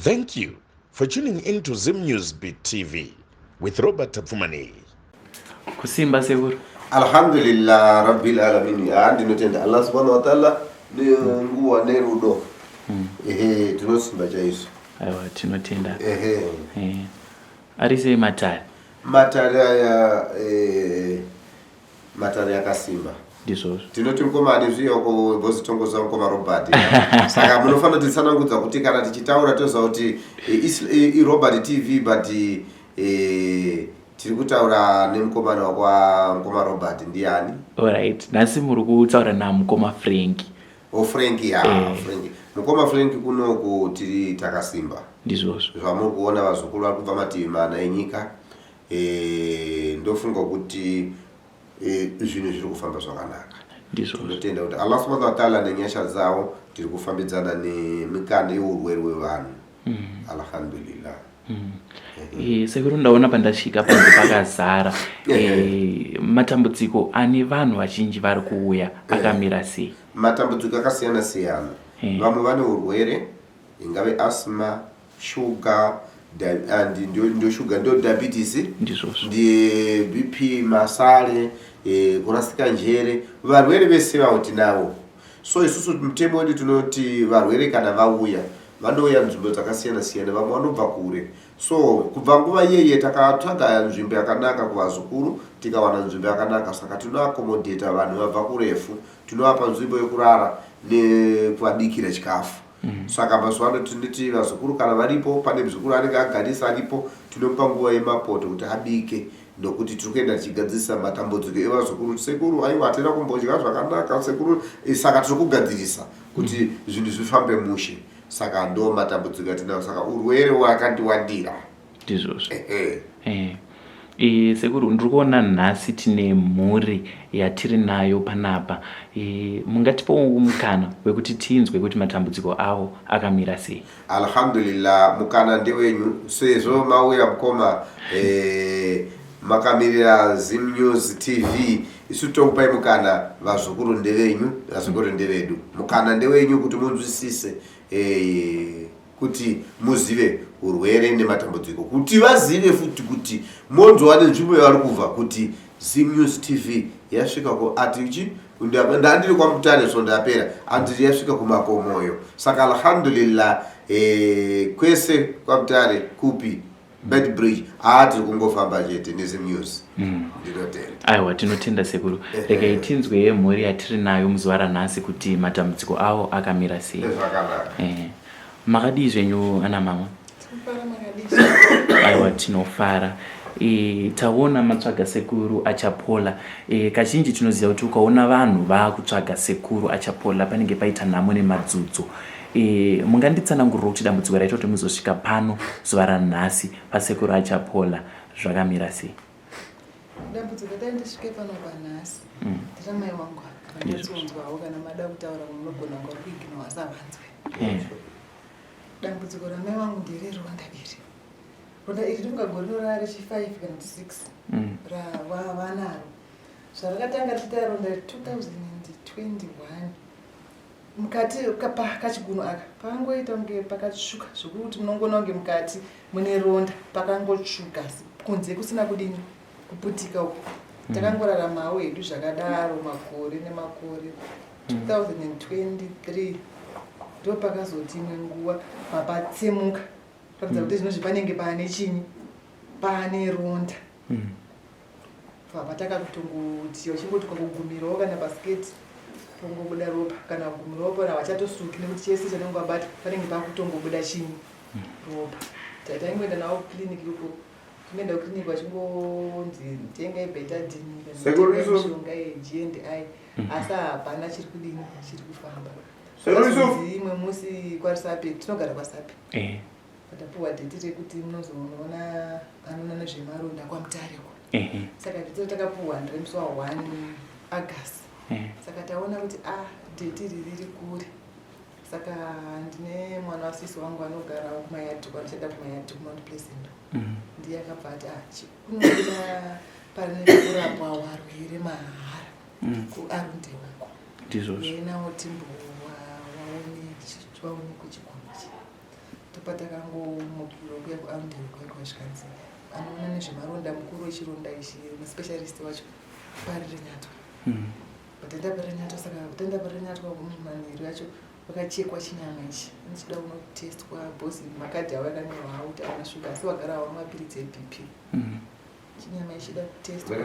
Thank you for tuning in to Zim News Beat TV with Robert Tapfumaneyi. Kusimba sekuru. Alhamdulillah rabbil alamin. Ah, ndinotenda Allah subhanahu wa ta'ala nenguva nerudo. Ehe, tinosimba chaizvo. Aiwa tinotenda. Ehe. Eh. Ari sei matare? Matare aya eh, matare akasimba. Ndizvozvo. Tinoti mukoma ani zviya uko vozitongoziva mukoma Robert. Saka munofanira kutitsanangudza kuti kana tichitaura toziva kuti eh, eh, iRobert TV but eh, tiri kutaura nemukomana wakwa mukoma Robert ndiani? Alright, nhasi muri kutaura namukoma Frank. O Frank ya eh. Frank. Mukoma Frank kunoku tiri takasimba. Ndizvozvo. Zvamuri kuona vazukuru vari kubva mativi mana enyika. Eh, ndofunga kuti eh, zvinhu zviri kufamba zvakanaka. Ndizvozvo. Tinotenda kuti Allah subhanahu wa ta'ala nenyasha dzavo tiri kufambidzana nemikana yeurwere hwevanhu. Alhamdulillah. Eh, sekuru ndaona pandasvika panze pakazara eh, matambudziko ane vanhu vazhinji vari kuuya akamira sei? Matambudziko akasiyana siyana. Vamwe vane urwere ingave asthma, sugar and ndio sugar ndio diabetes ndizvozvo ndiye BP masale eh, kurasika njere varwere vese vavo tinavo so isusu mutemo wedu tinoti varwere kana vauya vanouya nzvimbo dzakasiyana siyana vamwe vanobva kure so kubva nguva iyeye takatsvaga nzvimbo yakanaka kuvazukuru tikawana nzvimbo yakanaka saka tinoakomodheta vanhu vabva kurefu tinovapa nzvimbo yekurara nekuvabikira chikafu mm. Saka mazuva ano tinoti vazukuru kana varipo, pane muzukuru anenge agarisa aripo, tinomupa nguva yemapoto kuti abike nokuti tiri kuenda tichigadzirisa matambudziko evazukuru. Sekuru, aiwa hatina kumbodya zvakanaka sekuru. Eh, saka tiri kugadzirisa kuti zvinhu zvifambe mushe. Saka ndo matambudziko atinawo, saka urwere wakandiwandira. Ndizvozvo. Eh. E, sekuru ndiri kuona nhasi tine mhuri yatiri nayo panapa e, mungatipawo mukana wekuti tinzwe kuti matambudziko avo akamira sei? Alhamdulillah, mukana ndewenyu sezvo mauya mukoma e, makamirira Zim News TV isu tokupai mukana. Vazukuru ndevenyu, vazukuru ndevedu, mukana ndewenyu kuti munzwisise e, kuti muzive urwere nematambudziko, kuti vazive futi kuti monzwa nenzvimbo yavari kubva kuti Zim News TV yasvika ku ati chi ndandiri kwaMutare so ndapera andiri yasvika kumakomoyo. Saka alhamdulillah eh, kwese kwaMutare kupi Beitbridge haa tiri kungofamba chete neZim News. Ndinotenda. Aiwa tinotenda sekuru. Regai tinzwe mhuri yatiri nayo muzuva ranhasi kuti matambudziko avo akamira sei. Zvakanaka. Eh, makadii zvenyu ana mama? Tinofara, makadii? Aiwa tinofara. E, taona matsvaga sekuru Achapola. E, kazhinji tinoziva kuti ukaona vanhu vakutsvaga sekuru Achapola panenge paita nhamo nemadzudzo. E, munganditsanangurira kuti dambudziko raita kuti muzosvika pano zuva ranhasi pasekuru Achapola zvakamira sei? Dambudziko dai ndisvike pano panhasi ndiramai wangu vanyatsonzwawo kana mada kutaura munogona kunga uri kuiginowa savanzwe. Dambudziko ramai vangu ndereronda iri. Ronda iri rinonga gore rino rari chi 5 kana kuti 6 ravanaro. Zvarakatanga richiita ronda 2021 mukati kachiguno aka pakangoita kunge pakatsvuka zvekuti munongoona kunge mukati mune ronda, pakangotsvuka kunze kusina kudini kuputika uko. Takangoraramawo hedu zvakadaro makore nemakore. 2023 ndo pakazoti imwe nguva papatsemuka kuratidza kuti zvinozvi panenge paane chinyi, paane ronda. Pataka kutongoti uchingoti ukangogumirawo kana pasiketi pongobuda ropa, kana kugumirawo pana vachatosuki nekuti chese chanenge wabata panenge pakutongobuda chinyi, ropa. Taingoenda navo kuclinic uko, tingoenda kuclinic vachingonzi tengai betadine Sekuru kana Yusuf. mishonga yeG and I, asi hapana chiri kudini, chiri kufamba. Sekuru Yusuf. Zvakazonzi imwe musi kwaRusape, tinogara kwaSape, patapuwa dheti rekuti munozonoona anoona nezvemaronda kwaMutareko. Saka dheti ratakapuwa nderemusi wa1 August. Saka taona kuti a dheti iri riri kure, saka ndine mwana wasisi wangu anogara kumayadhi, kwanoshanda kumayadhi kuMount Pleasant. Ndiye akabva ati ah, kunoda pane kurapwa warwere mahara kuArundel uko. Ndizvozvo. Yenawo timbo waone kuchiguno ichi. Ndopatakangomukirwa kuya kuArundel kuya kwasvikanzi anoona nezvemaronda mukuru wechironda ichi muspecialist wacho Parirenyatwa. Patenda Parirenyatwa saka tenda Parirenyatwa manheru acho vakachekwa chinyama ichi anochida kunotestwa because makadhi avo akanyorwa hawo kuti auna shuga asi wagara hawa mapiritsi eBP. Chinyama ichida kutestwa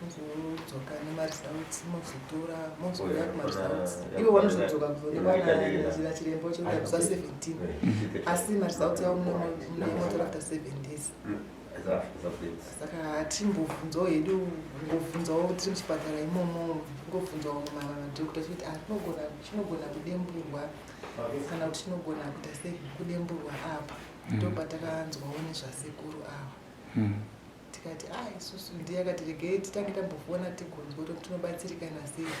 mozodzoka nemaresults mozotora mozouya kumaresults ivo vanozodzoka kuzoonekwa nachiremba wacho musi wa 17 asi maresults avo munotora after 7 days. Saka hatimbobvunzawo hedu kungobvunzawo tiri muchipatara imomo kungobvunzawo madhokota chikuti ah, chinogona kudemburwa kana kuti chinogona kuita sei kudemburwa apa. Ndopatakanzwawo nezvasekuru ava. Tikati ah isusu ndiye akati regei titange tambofona tigonzwa kuti tinobatsirikana sei.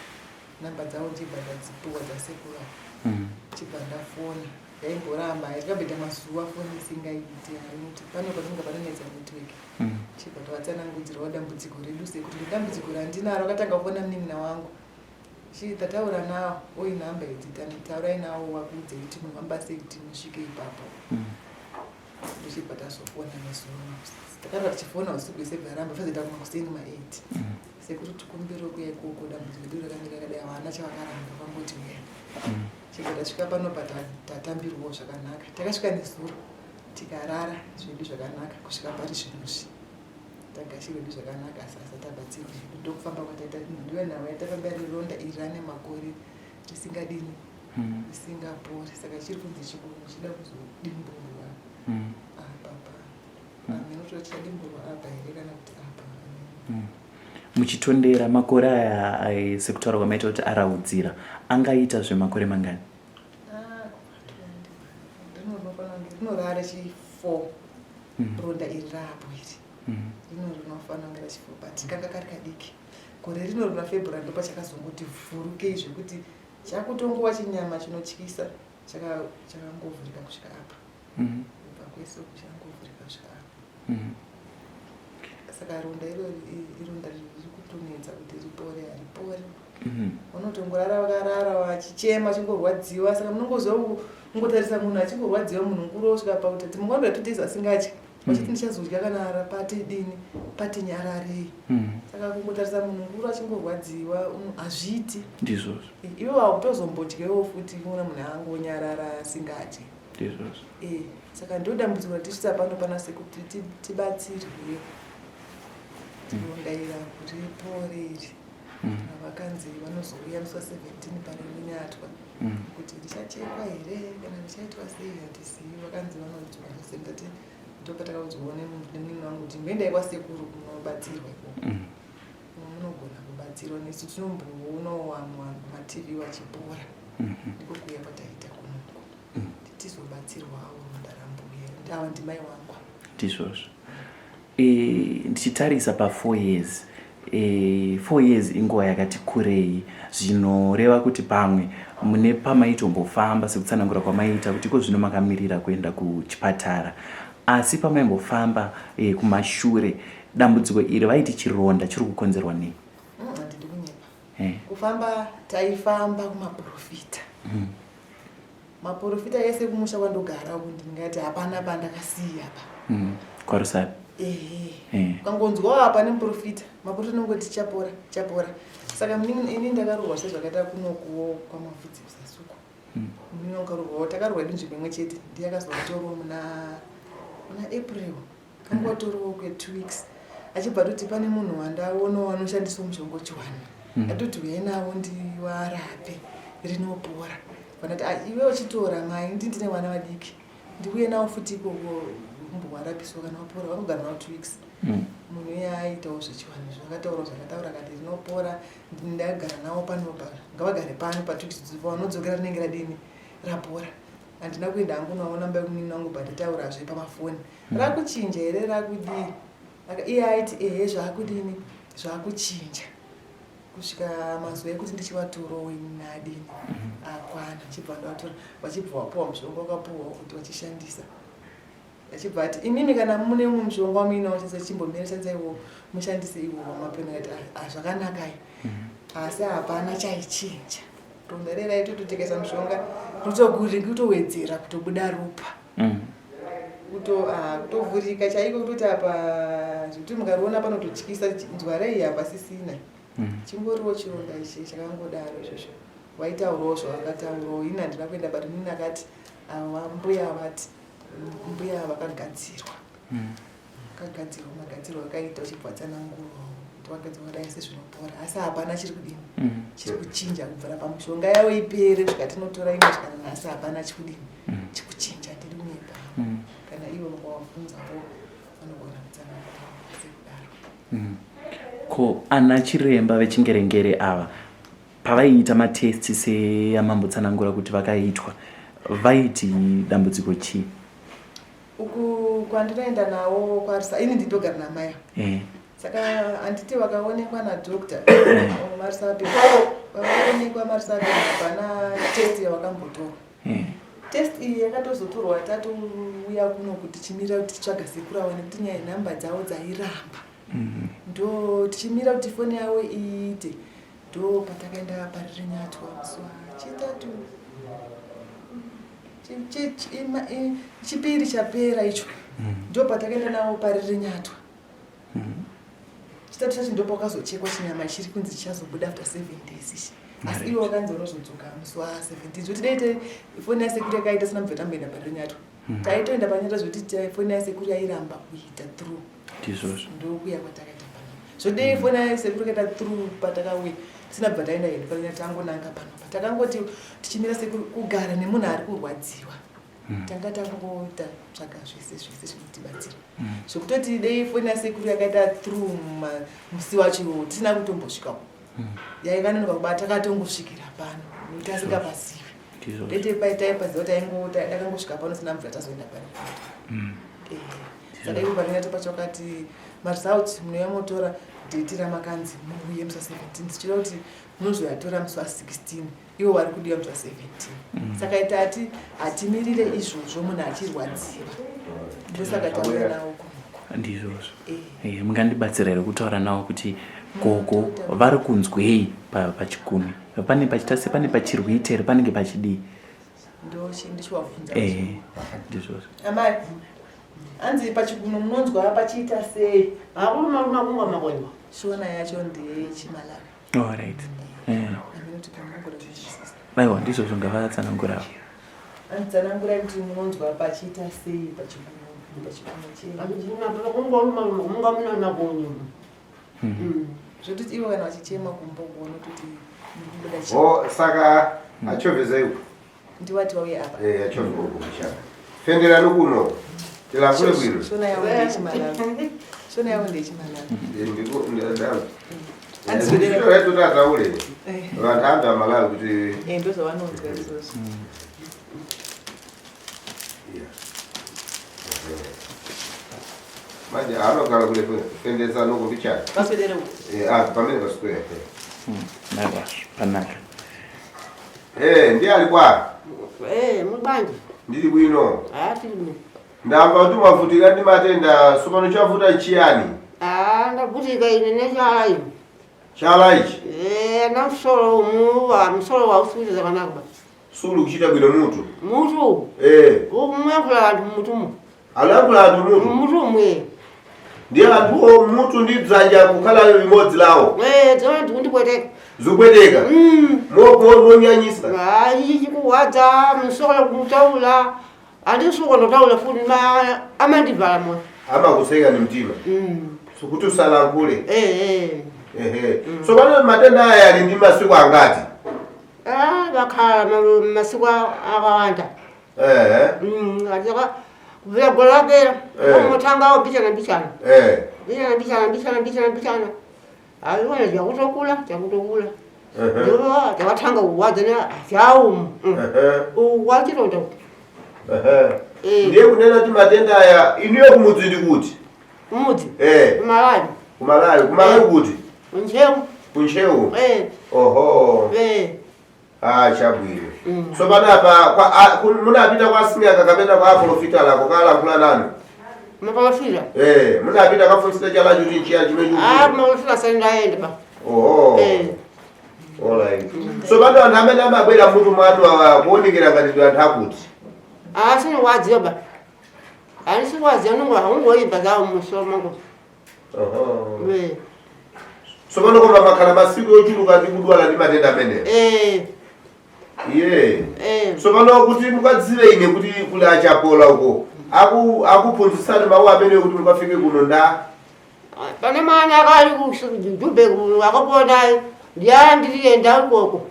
Namba dzavo ndichibva ndadzipuwa dzasekuru ava. Chibva ndafona. Ndaimboramba yakamboita mazuva foni isingaiti anoti pano patinenge panonetsa network. Chibva tavatsanangudzirawo dambudziko redu sekuti nedambudziko randinaro akatanga kufona munin'ina wangu. Chi tataura nawo oi nhamba idzi taurai nawo wakuudzei kuti munofamba sei kuti musvike ipapo. Ndochibva tazofona nezuro takarara tichifona usiku hwese bvaramba fazoita kumakuseni ma8. Sekuru tikumbiro kuya ikoko dambudziko redu rakamira rakadai havana chavakaramba vangoti uya. Chibva tasvika pano tatambirwawo zvakanaka. Takasvika nezuro tikarara zvedu zvakanaka kusvika pari zvinozvi. Tagashirwa hedu zvakanaka asi asati abatsirwa hedu. Ndokufamba kwataita ndiyo nhau yatafamba iri ronda iri rane makore risingadini risingapori. Saka chiri kunzi chikunwe chida kuzodimburwa apa pa. Hameno kuti chichadimburwa apa here kana kuti apa. Muchitondera makore aya sekutaura kwamaita kuti araudzira angaita zvemakore mangani? Rinorara rechi 4 ronda iri raapo iri. Rino rinofanira kunge rechi 4 but kanga kari kadiki. Gore rino rina February ndopachakazongoti vhurukei zvekuti chakutongova chinyama chinotyisa chakangovhurika kusvika apa. Kubva kwese uku chakangovhurika kusvika apa. Saka ronda irori ironda riri kutonetsa kuti ripore haripori. Unotongorara wakarara wachichema achingorwadziwa saka munongozwa ungotarisa munhu achingorwadziwa munhu mukuru osvika pakuti mungwanira 2 days asingatyi. Vachiti ndichazodya kana pati dini pati nyararei. Saka kungotarisa munhu mukuru achingorwadziwa hazviiti. Ndizvozvo. Iwe wakutozombodyewo futi kuona munhu angonyarara asingadyi. Ndizvozvo. Saka ndo dambudziko ratisvitsa pano pana sekuti tibatsirwe. Ronda iri ripore iri. Vakanzi vanozouya musi wa 17 Parirenyatwa. Kuti richachekwa here kana richaitwa sei hatizivi. Vakanzi vanodzoka musi wa 17 ndopatakaudzwawo nemunin'ina wangu kuti imboendai kwasekuru kunobatsirwa ikoko. Munogona kubatsirwa nesu tinomboonawo vamwe kumaTV vachipora. Ndiko kuuya kwataita kunoku. Tizobatsirwawo ronda rambuya. Ava ndimai wangu. Ndizvozvo. Ndichitarisa pa 4 years 4 years inguva yakati kurei zvinoreva kuti pamwe mune pamaitombofamba sekutsanangura kwamaiita kuti iko zvino makamirira kuenda kuchipatara asi pamaimbofamba kumashure dambudziko iri vaiti chironda chiri kukonzerwa nei? Handidi kunyepa. Kufamba taifamba kumaprofita. Maprofita ese kumusha kwandogara uku ndingati hapana pandakasiya pa. KwaRusape. Ehe. Ukangonzwawo apa nemuprofita, maprofita anongoti chapora, chapora. Saka ini ndakarohwa sezvakaita kunokuwo kwaMafudzi kuSasuku. Munin'ina wangu akarohwawo, takarohwa hedu nzvimbo imwe chete. Ndiye akazovatorwa muna April. Kangotoriwo kwe 2 weeks. Achibva atoti pane munhu wandaonawo anoshandiswa mushonga wechiwanhu. Atoti uyai navo ndiwarape rinopora. Vanati ah, iwe uchitora mai ndi ndine vana vadiki. Ndiuye navo futi ikoko mbowarapisiwa kana wapora vanogara navo 2 weeks. Munhu iye aitawo zvechivanhu zvakataura zvakataura akati rinopora ndagara navo pano pa ngavagare pano pa 2 weeks vanodzokera rinenge radini rapora. Handina kuenda hangu naona mba yemunin'ina wangu but taurazve pamafoni. Rakuchinja here rakudii? Iye aiti ehe zvakudini zvakuchinja. Kusvika mazuva ekuti ndichivatorowo ini adini akwana chibva ndavatora vachibva vapuwa mushonga wakapuwa kuti vachishandisa. Achibva ati imimi kana mune mumwe mushonga wamuinawo chese chimbomira shandisaiwo mushandise iwo wamapena akati ah zvakanakai. Asi hapana chaichinja. Ronda rera raitototekesa mushonga rotoguri kutowedzera kutobuda ropa. Kutovhurika chaiko kutoti apa zvekuti mukariona panototyisa nzwara iyi hapasisina. Chingoriwo chironda ichi chakangodaro izvozvo. Waitaurawo zvawakataurawo ini handina kuenda but inini akati ava mbuya vati mbuya vakagadzirwa. Vakagadzirwa magadzirwo akaita uchibva watsanangurawo kuti wagadzirwa kudai sezvinopora asi hapana chiri kudini chiri kuchinja kubvira pamushonga yavo ipere kusvika tinotora imwe kusvika nanhasi hapana chikudini chikuchinja ndiri kunyepa kana ivo mukawabvunzawo vanogona kutsanangura sekudaro. Ko ana chiremba vechingerengere ava pavaiita matesti seyamambotsanangura kuti vakaitwa vaiti dambudziko chii? Uku kwandinoenda nawo kwaRusa ini ndindogara namai Saka handiti vakaonekwa nadoctor Marusape vakaonekwa Marusape hapana test yavakambotorwa. Test iyi yakatozotorwa tatouya kuno kuti tichimirira kuti titsvaga sekuru avo nekuti nyaya yenhamba dzavo dzairamba. Ndo tichimirira kuti foni yavo iite ndo patakaenda Parirenyatwa musi wachitatu chipiri chapera icho ndo patakaenda navo Parirenyatwa. Chitatu chacho ndo pakazochekwa chinyama chiri kunzi chichazobuda after 7 days ichi. Asi ivo vakanzi unozodzoka musi wa 17 zvekuti dai foni yasekuru yakaita sina mubva tamboenda Parirenyatwa. Taitoenda Parirenyatwa zvekuti foni yasekuru yairamba kuita through. Ndizvozvo. Ndokuya kwatakaita pano. Zvodei foni yasekuru yakaita through patakauya tisina kubva taenda hedu Parirenyatwa tangonanga pano. Takangoti tichimira sekuru kugara nemunhu ari kurwadziwa. Tanga tangoita tsvaga zvese zvese zvinotibatsira. Zvekutoti dei foni yasekuru yakaita through musi wacho iwowo tisina kutombosvika. Yaikanonoka kubata takatongosvikira pano nekuti asingapazivi. Dai taipaziva takangosvika pano sina mvura tazoenda pano. Saka ivo Parirenyatwa pacho vakati maresults munouya motora date ramakanzi muuye musi wa 17 tichida kuti munozoyatora musi wa 16 ivo vari kudiwa musi wa 17. Saka tati hatimirire izvozvo munhu achirwadziwa ndosaka tauya nawo kunoku. Ndizvozvo. Mungandibatsira here kutaura nawo kuti gogo vari kunzwei pachikunwe? Pane pachiita sepane pachirwite here panenge pachidii? Ndichiwabvunza. Ndizvozvo. Amai, hanzi pachikunwe munonzwa pachiita sei? Akuluma luma kunga makonyo. Shona yacho ndeyechiMalawi. All right. Aiwa ndizvozvo ngavatsanangurawo. Anotsanangura kuti munonzwa pachiita sei pachikunwe chenyu. Kunga luma luma kunga muna makonyo. Zvekuti ivo kana vachichema kumba uko vanototi muri kubuda chii. Oh, saka achovheza iwe. Ndiwati wauye apa. Achovheza uko kushaka. Fendera nokuno. Tilakule bwino. Shona yavo ndeyechiMalawi. Shona yavo ndeyechiMalawi. Ndiko ndadaro. Ndiko ataure. Vanhu amba Malawi kuti Ndozvavanonzwa izvozvo. Manje anogara kule fendesa nokumbichana. Paswedere uko. Pamene pasquare. Naka, panaka. Ndiye ali kwa. Mubanje. Ndiri bwino. Tiri bwino. Ndamva kuti mwavutika ndi matenda sopano chavuta chiyani? Ndavutika ine nechala ine. Chala ichi? Na msolo umu, msolo wa usuliza zakanaka ba. Sulu kuchita bwino mutu. Mutu? Umuyankhula anthu mmutumu. Alankhula anthu mutu? Mmutu umwe. Ndiye anthuwo mutu ndi dzanja kukhala limodzi lawo. Dzona zikundipweteka. Zikupweteka? Monyanyisa. Ayi, chikuwadza, msolo kutaula. Andisuka ndotaula futi amandivala moyo. Amakuseka ni mtima. Kuti usalankhule. Ehe. So pano matenda aya ali ndi masiku angati? Bakhala masiku akawanda. Ataka kubvira gore rapera. Omotanga mbichana mbichana. Mbichana mbichana mbichana mbichana mbichana. Aiona chakutokula chakutokula. Ndipo chakatanga kuwadza ne chaumu. Wachironda. Ndiye kunena kuti matenda aya inuyo kumudzi ndi kuti? Kumudzi? Kumalawi. Kumalawi, kumalawi kuti? Kuntcheu. Kuntcheu? Oho. Chabwino. So panapa munapita kwa sing'anga kapena kwa aprofita lako kalankhula nanu? Maprofita? Munapita kafunsira chalacho kuti nchiya chimene chikuvuta? Maprofita sandaende ba. Oho. Alright. So pano anthu amene amabwera mutu mwanu awa kuonekera ngati ndi anthu akuti? Sindikuwadziwa ba. Handisi kuwaziva nongo haungoimba zawo musoro mangu. Eh. So pano koma makhala masiku yochuluka ndi kudwala ndi matenda amenewa. Eh. Iye. Eh. So pano kuti mukadziwe ine kuti kuli achapola uko. Aku akuphunzitsani mawu amene kuti mukafike kuno nda. Pane mwana akali kuJubek akapona ndiyandiyenda ukoko.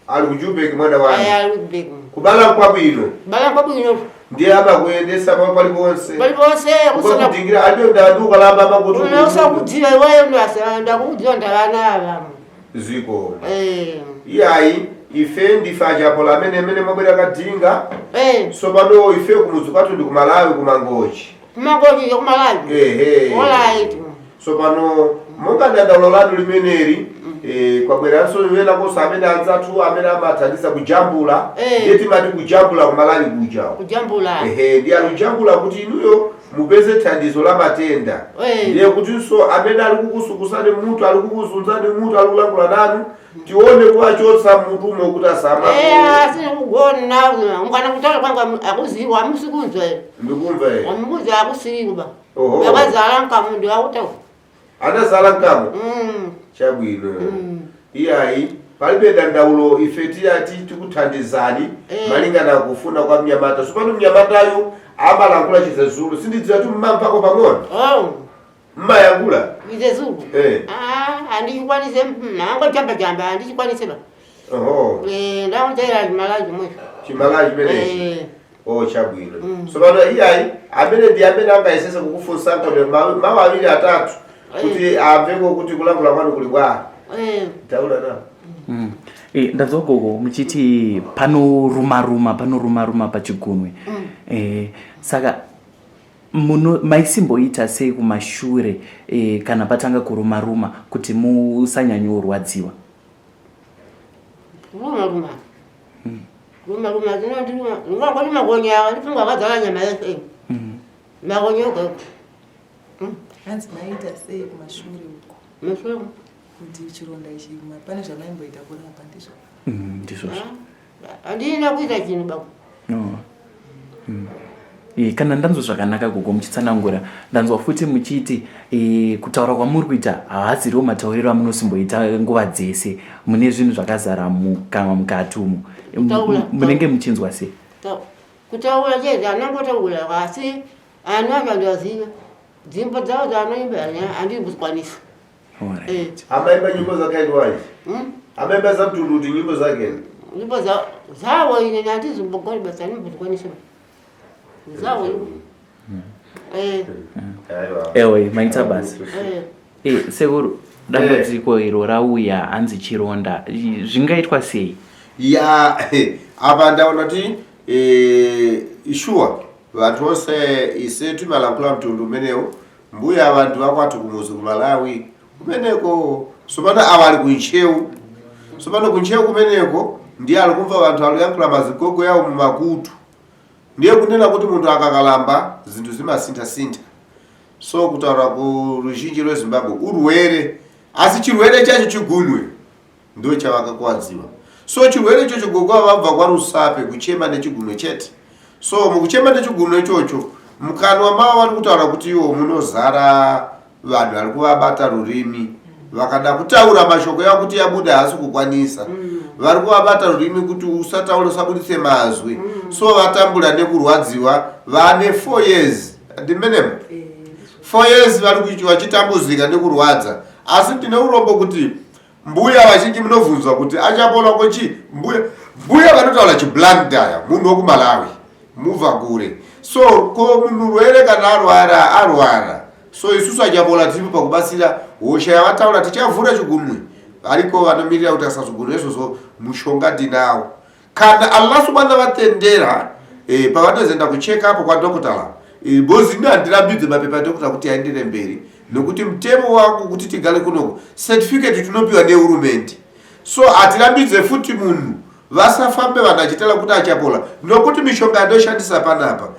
Ali ku Jubek mwana wanu. Ali ku Jubek. Kubala kwabwino. Kubala kwabwino. Ndiye amakuyendesa pa paliponse. Paliponse kusana. Kudingira aliyo ndanduka lamba makuti. Unosakudziwa iweyo ndakudziwa ndavana ava. Ziko. Eh. Iyayi ife ndife achapola amene amene mwabwera kadinga. Eh. So pano ife kumudzi kwathu ndi kumalawi kumangochi. Kumangochi kumalawi. Ehe. Alright. So pano monga dandaulo lanu limeneli kwabweranso wena kosa amene anzathu amene amathandiza kujambula ndiye timati kujambula kumalawi kuja. Kujambula. Ehe, ndiye akujambula kuti inuyo mupeze thandizo la matenda. Ndiye kutinso amene ali kukusukusani mutu, ali kukuzunzani mutu, ali kulankhula nanu, tione kuwachotsa mutumo kuti asama. Asikugona ungana kutaura kwanga akuziwa amusikunzwa. Ndikumva eh. Amuzi akusiriwa. Oho. Akazala nkamu ndi akuta. Anazala nkamu? Chabwino. Iyayi palibe dandaulo ife tiyati tikuthandizani malingana kufuna kwa mnyamata. So pano mnyamatayo amalankhula chiZulu. Sindidziwa tu mmamvako pang'ono. Oh. Mmayankhula? ChiZulu. Ah, andichikwanise nango jamba jamba andichikwanise ba. Oho. Ndakuchaira chimalawi chomwecho. Chimalawi chimenechi. Oh, chabwino. So pano iyayi amene ndi amene angayesese kukufunsa nkhondo mawu awiri atatu kuti amveko kuti kulankhula kwanu kuli bwa. Taura na. Ndanzwa gogo muchiti panoruma-ruma panoruma-ruma pachigunwe. Saka muno maisimboita sei kumashure kana patanga kuruma-ruma kuti musanyanyorwadziwa? Ruma-ruma. Ruma-ruma zinondiruma. Ndingangoti makonye awa ndifunga akadzala nyama yese. Makonye oga. Hanzi maita sei kumashure uko? Mashure. Kuti chironda ichi pane zvamaimboita kurapa ndizvo? Ndizvozvo. Handina kuita chinhu baba. No. Kana ndanzwa zvakanaka gogo muchitsanangura, ndanzwa futi muchiti kutaura kwamuri kuita haasiriwo matauriro amunosimboita nguva dzese, mune zvinhu zvakazara mukanwa mukati umu. Munenge muchinzwa sei? Kutaura chete anongotaura asi anhu acho andivaziva. Dzimbo dzavo dzaanoimba handiri kuzikwanisa. Amaimba nyimbo dzakaitwa ichi? Amaimba zamtundu kuti nyimbo zake? Nyimbo zawo ine handizimbogoni basa handimbozikwanisa. Zawo. Ewe maita basa. Sekuru dambudziko iro rauya hanzi chironda zvingaitwa sei? Ya apa ndaona kuti sure vantu vose ise timalankhula mtundu umenewu mbuya vantu vakwathu kumuzi kumalawi kumeneko sopano awa ali kuntcheu sopano kuntcheu kumeneko ndiye ali kumva vanthu aliyankhula mazigogo yawo mumakutu ndiye kunena kuti munthu akakalamba zinthu zimasinthasintha so kutaura ku ruzhinji rwezimbabwe urwere asi chirwere chacho chigunwe ndo chavakakuwadziwa so chirwere ichocho gogo vabva kwarusape kuchema nechigunwe chete so mukuchema nechigunwe ichocho mukanwa mavo vari kutaura kuti iwo munozara vanhu vari kuvabata rurimi vakada kutaura mashoko yavo kuti yabuda haasi kukwanisa vari kuvabata rurimi kuti usataura usabudise mazwi so vatambura nekurwadziwa vane 4 years ndimenemo 4 years vari vachitambudzika nekurwadza asi ndine urombo kuti mbuya vazhinji munobvunzwa kuti achapola kochi mbuya vanotaura chiblandaya munhu wokumalawi mubva kure so ko munhu rwere kana arwara arwara so isusu achapola tiripo pakubatsira hosha yavataura tichavhura chigunwe variko vanomirira kuti asazvigunwe izvozvo mushonga ndinawo kana Allah subhanahu vatendera pavanozoenda kucheka apo kwadokotala bozi ini handirambidze mapepa adokota kuti aendere mberi nokuti mutemo wangu kuti tigare kunoku certificate tinopiwa nehurumende so hatirambidze futi munhu vasafambe vanhu achitaura kuti achapola nokuti mishonga yandoshandisa panapa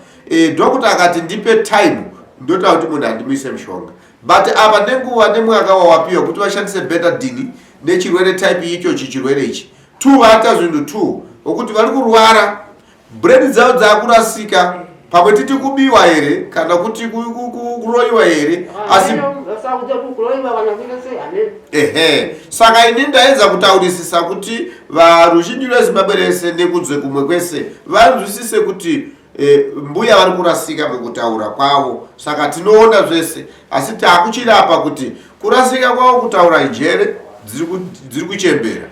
dokota akati ndipe time ndotaura kuti munhu handimuise mushonga but apa nenguva nemwaka wawapiwa kuti vashandise betadine nechirwere type ichochi chirwere ichi 2 vaita zvinhu 2 okuti vari kurwara brain dzavo dzakurasika. Pamwe titi kubiwa here kana kuti kuroyiwa here asi ehe saka ini ndaedza kutaurisisa kuti varuzhinji rwezimbabwe rese nekunze kumwe kwese vanzwisise kuti e, mbuya vari kurasika mukutaura kwavo saka tinoona zvese asi taakuchirapa kuti kurasika kwavo kutaura njere dziri kuchembera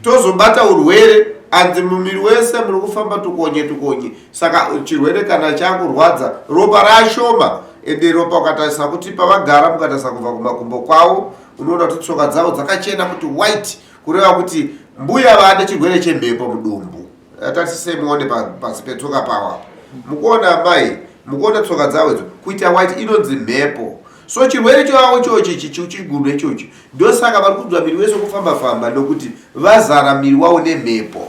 tozobata urwere anzi mumiri wese muri kufamba tukonye tukonye saka chirwere kana chakurwadza ropa rashoma ende ropa ukatarisa kuti pavagara mukatarisa kubva kumakumbo kwavo unoona kuti tsoka dzavo dzakachena kuti white kureva kuti mbuya vane chirwere chemhepo mudumbu tarisisei muone pasi petsoka pavo apa mukuona amai mukuona tsoka dzavo idzo kuita white inonzi mhepo so chirwere chavo chochi chigunwe ichochi ndosaka vari kunzwa miri wese kufamba famba nokuti vazara miri wavo nemhepo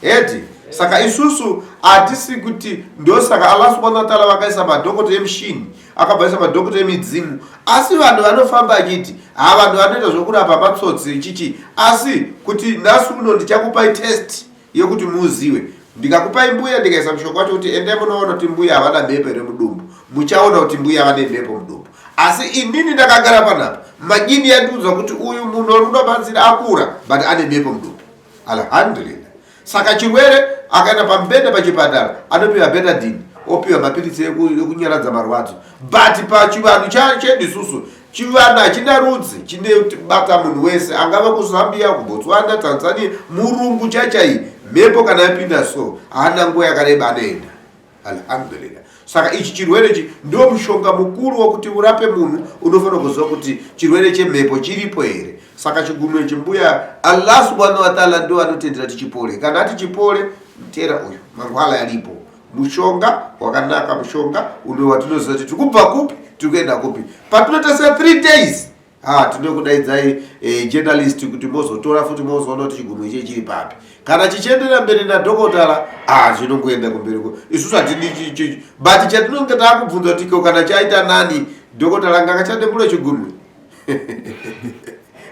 eti saka isusu hatisi kuti ndosaka allah subhanahu wataala vakaisa madhokota emushini akabva aisa madhokota emidzimu asi vanhu vanofamba achiti ha vanhu vanoita zvokurapa matsotsi chichi asi kuti nhasi uno ndichakupai test yekuti muziwe ndikakupai mbuya ndikaisa mushonga wacho kuti endai munoona kuti mbuya havana mhepo here mudumbu muchaona kuti mbuya vane mhepo mudumbu asi inini ndakagara panapa majini yandiudza kuti uyu munhu ari kuda batsira akura but ane mhepo mudumbu alhamdulillah saka chirwere akaenda pamubhedha pachipatara anopiwa betadine opiwa mapiritsi ekunyaradza marwadzo but pachivanhu chedu isusu Chivanhu hachina rudzi chinebata munhu wese angava kuZambia, kuBotswana, Tanzania, murungu chachai mhepo kana yapinda so haana nguva yakareba anoenda. Alhamdulillah. Saka ichi chirwere ichi ndio mushonga mukuru wekuti urape munhu unofanira kuziva kuti chirwere chemhepo chiripo here. Saka chigumwe ichi mbuya Allah subhanahu wa ta'ala ndio anotendera tichipore. Kana ati chipore mtera uyu mangwala yalipo. Mushonga wakanaka, mushonga uno watinoziva kuti tiri kubva kupi tiri kuenda kupi. Patinotasira 3 days ah, tinokudaidzai eh, journalist kuti mozotora futi mozoona kuti chigumwe ichi chiri papi. Kana chichienderera mberi nadhokotara ah, zvinongoenda kumberi ko isusu hatidi, but chatinonge taakubvunza kuti ko kana chaita nani dhokotara ngakachadembura chigumwe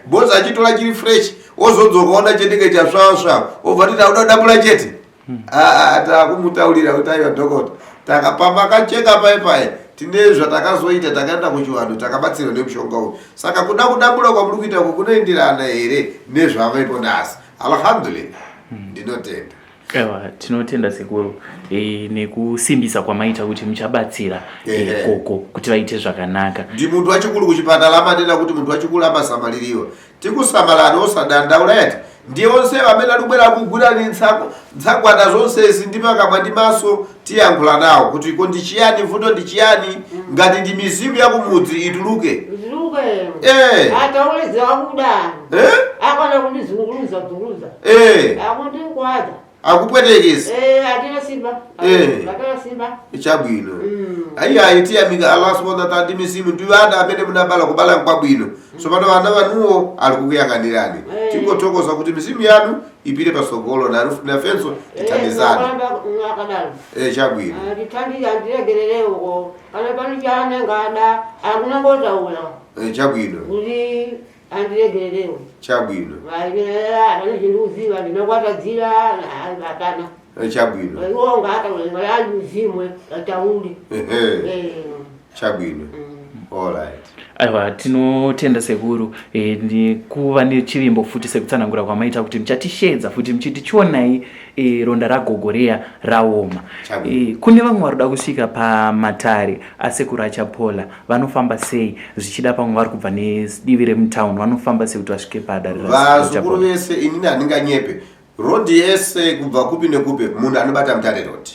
bozi achitora chiri fresh ozodzoka ona chenenge chasvava svava obva titi auda kudambura chete hmm. ah, ah, takumutaurira kuti aiwa dhokota takapamakacheka pai pai tine zvatakazoita takaenda kuchivanhu takabatsirwa nemushonga uyu saka kuda kudambura kwamuri kuita uku kunoenderana here nezvavepo nhasi alhamdulillah hmm. ndinotenda Ewa, tinotenda sekuru e, nekusimbisa kwamaita kuti muchabatsira e, koko kuti vaite zvakanaka. Ndi muntu wachikulu kuchipatala amanena kuti muntu wachikulu amasamaliriwa tikusamalani osadandaula eti ndiye onse amene alubwera kugwirani ntsagwada zonsezi ndi pakamwa ndi maso tiyankhula nawo kuti ko ndi chiyani vuto ndi chiyani ngati ndi mizimu yakumudzi ituluke Ituluke. Eh. Ataule zakuda. Eh? Akona kundizunguluza zunguluza. Eh. Akundikwaza. Akupwetekesa. Eh, atina simba. Eh. Atina simba. Chabwino. Ayi ayi tiyamika Allah subhanahu wa ta'ala ndi mizimu ndi ana amene munabala kubala nkwabwino. Tsopano ana wanuwo ali kukuyang'anirani. Eh. Tingothokoza kuti mizimu yanu ipite patsogolo nanu nafenso tithandizane. Akadalo. Eh, chabwino. Tithandiza ndilegerere uko. Kana pano chane ngada akunangotaula. Eh, chabwino. Kuti andilegererewo. Chabwino. Vainera ndinoziva ndinokwatadzira atana. Eh, chabwino. Iwo ngataule ngala mzimwe atauli. Ehe. Eh. Chabwino. All right. Aiwa, tinotenda sekuru e, nekuva nechivimbo futi sekutsanangura kwamaita kuti muchatishedza futi muchiti chionai e, ronda ragogoreya raoma. Chabwino. E, kune vamwe vari kuda kusvika pamatare asekuru Achapola vanofamba sei zvichida pamwe vari kubva nedivi remutown vanofamba sei kuti vasvike padare Vazukuru vese inini handinganyepe road yese kubva kupi nekupi munhu anobata Mutare road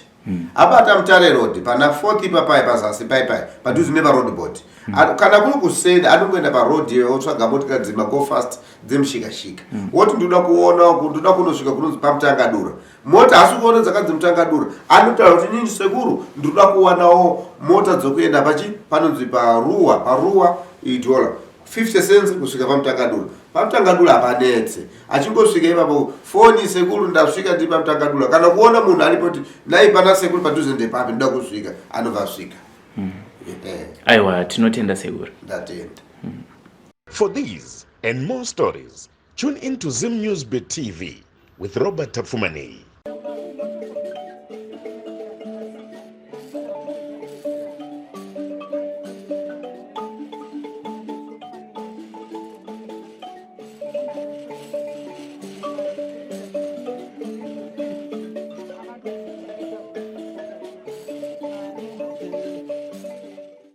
abata Mutare road pana fourth ipapai pazasi paipai padhuze neparoad board Kana kuri kuseni anongoenda paroad iyo otsvaga motikari dzemago fast dzemushikashika woti ndoda kuona uku ndoda kunosvika kunonzi pamutangadura mota haasi kuona dzakanzi mutangadura anotaura kuti nini sekuru ndoda kuwanawo mota dzokuenda pachi panonzi paruwa paruwa idhola 50 cents kusvika pamutangadura pamutangadura hapanetse achingosvika ipapo foni sekuru ndasvika ndiri pamutangadura kana kuona munhu aripo kuti nai pana sekuru padhuze ndepapi ndoda kusvika anobva asvika Aiwa, tinotenda sekuru. Ndatenda. For these and more stories, tune in to Zim News Bit TV with Robert Tapfumaneyi.